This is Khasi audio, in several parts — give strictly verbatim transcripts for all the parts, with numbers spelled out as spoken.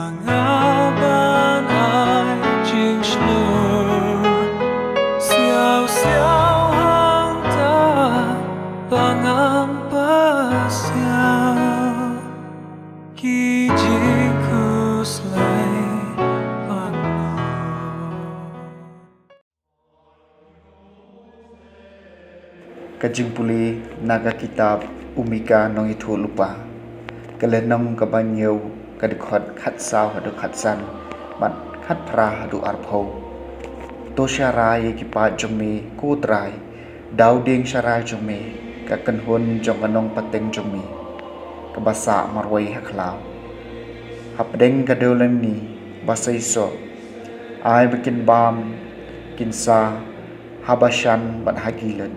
Nga ban ai jingshlur siaw siaw hangta ba ngam pasiaw ki jingkhuslai pangnud. Ka jingpule na ka kitab u Mika nongïathuhlypa, ka lynnong kaba hynñiew, ka dkhot khatsaw haduh khatsan, bad khatphra haduh arphew. To sharai ïa ki paid jong me, ko Trai, daw dieng sharai jong me, ka kynhun jong ka nongpateng jong me, kaba sah marwei ha khlaw. Hapdeng ka dewlyngkni ba seisoh, ai ba kin bam, kin sa ha Bashan bad ha Gilead,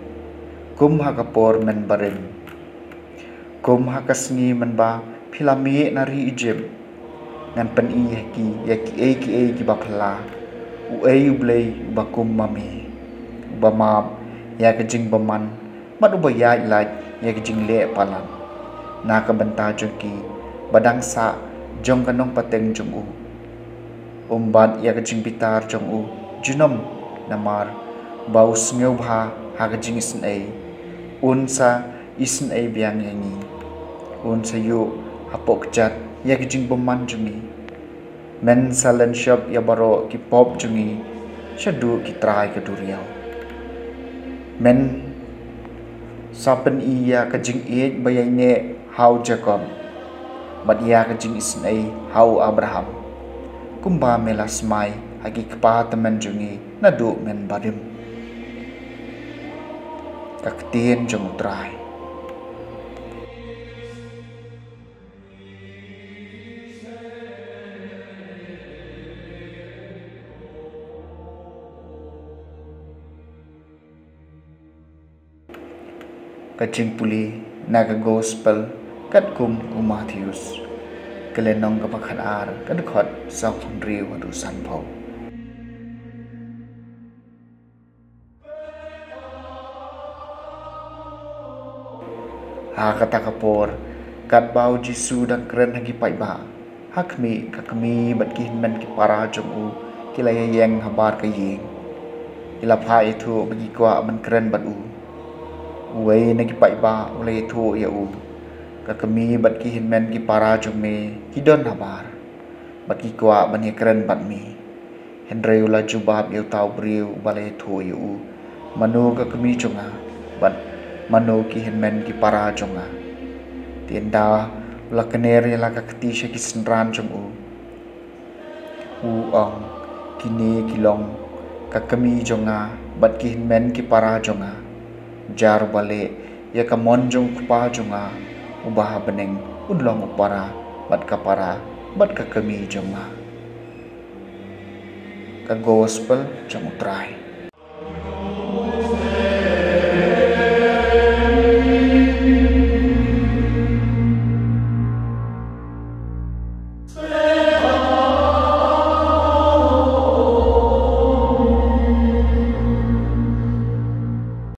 kum ha ka por mynbarim, kum ha ka sngi mynba phi la mih na ri Ijipt. Ngan pyni ha ki ïa kiei kiei kiba phylla. Uei U Blei uba kum ma me, uba map ïa ka jingbymman, bad uba ïaid lait ïa ka jingleh palat na ka bynta jong ki ba dang sah jong ka nongpateng jong u? Um bat ïa ka jingbitar jong u junom, namar ba u sngewbha ha ka jingisynei. Un sa isynei biang ïa ngi. Un sa ïuh hapoh kjat ïa ka jingbymman jong ngi. Men sa len shop ïa baroh ki pop jong ngi shaduh ki trai ka duriaw. Men sa pyni ïa ka jingïeit ba ïaineh ha u Jakob, bad ïa ka jingisynei ha u Abraham, kumba me la smai ha ki kpa tymmen jong ngi naduh mynbarim. Ka ktien jong U Trai. Ka jingpule na ka gospel katkum u Mathaios, ka lynnong kaba khatar, ka dkhot sawphew hynriew haduh sanphew. Ha kata ka por, katba u Jisu u dang kren ha ki paidbah, ha khmih, ka kmie bad ki hynmen ki para jong u ki la ïaïeng habar ka ïing. Ki la phah ïathuh ba ki kwah ban kren bad u. Uwei na ki paidbah u la ïathuh ïa u, ka kmie bad ki hynmen ki para jong me ki don habar, bad ki kwah ban ïakren bad me. Hynrei u la jubab ïa uta u briew uba la ïathuh ïa u, mano ka kmie jong nga, bad mano ki hynmen ki para jong nga. Te ynda u la kner ïa la ka kti sha ki synran jong u, u ong, kine ki long ka kmie jong nga bad ki hynmen ki para jong nga. Jar uba leh ïa ka mon jong u Kpa jong nga uba ha bneng, un long u para bad ka para bad ka kmie jong nga. Ka gospel jong U Trai.